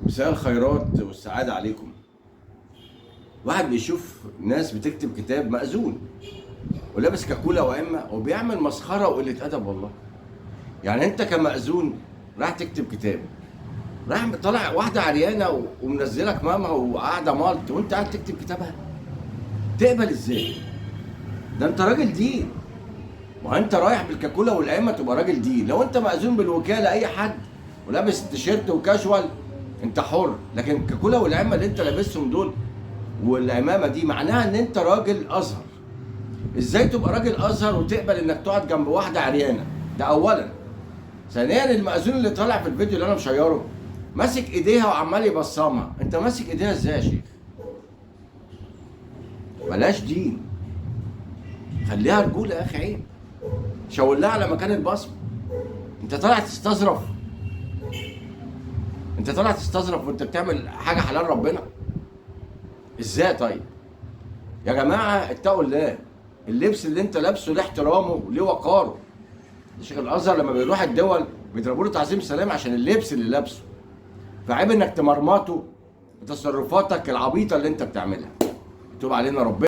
مساء الخيرات والسعادة عليكم. واحد بيشوف ناس بتكتب كتاب مأذون ولابس كاكولا وعمة وبيعمل مسخرة وقلة أدب. والله يعني أنت كمأذون رايح تكتب كتاب، رايح طالع واحدة عريانة ومنزلك ماما وقاعدة مالت وأنت قاعد تكتب كتابها، تقبل إزاي؟ ده أنت راجل دين. ما انت رايح بالكاكولا والعمة تبقى راجل دين. لو انت مأذون بالوكالة اي حد ولابس تيشيرت وكاجوال انت حر، لكن الكاكولا والعمة اللي انت لابسهم دول والعمامة دي معناها ان انت راجل ازهر. ازاي تبقى راجل ازهر وتقبل انك تقعد جنب واحدة عريانه؟ ده اولا. ثانيا، المأذون اللي طالع في الفيديو اللي انا مشيره ماسك ايديها وعمال يبصمها، انت ماسك ايديها ازاي يا شيخ؟ بلاش دين، خليها رجوله يا اخي، عيب. شاور لها على مكان البصمة. انت طالع تستظرف، انت طالع تستظرف وانت بتعمل حاجة حلال ربنا ازاي؟ طيب يا جماعة اتقوا الله، اللبس اللي انت لابسه ليه احترامه وليه وقاره. الشيخ الازهر لما بيروح الدول بيضربوا له تعظيم سلام عشان اللبس اللي لابسه، فعيب انك تمرمطه بتصرفاتك العبيطه اللي انت بتعملها. يتوب علينا ربنا.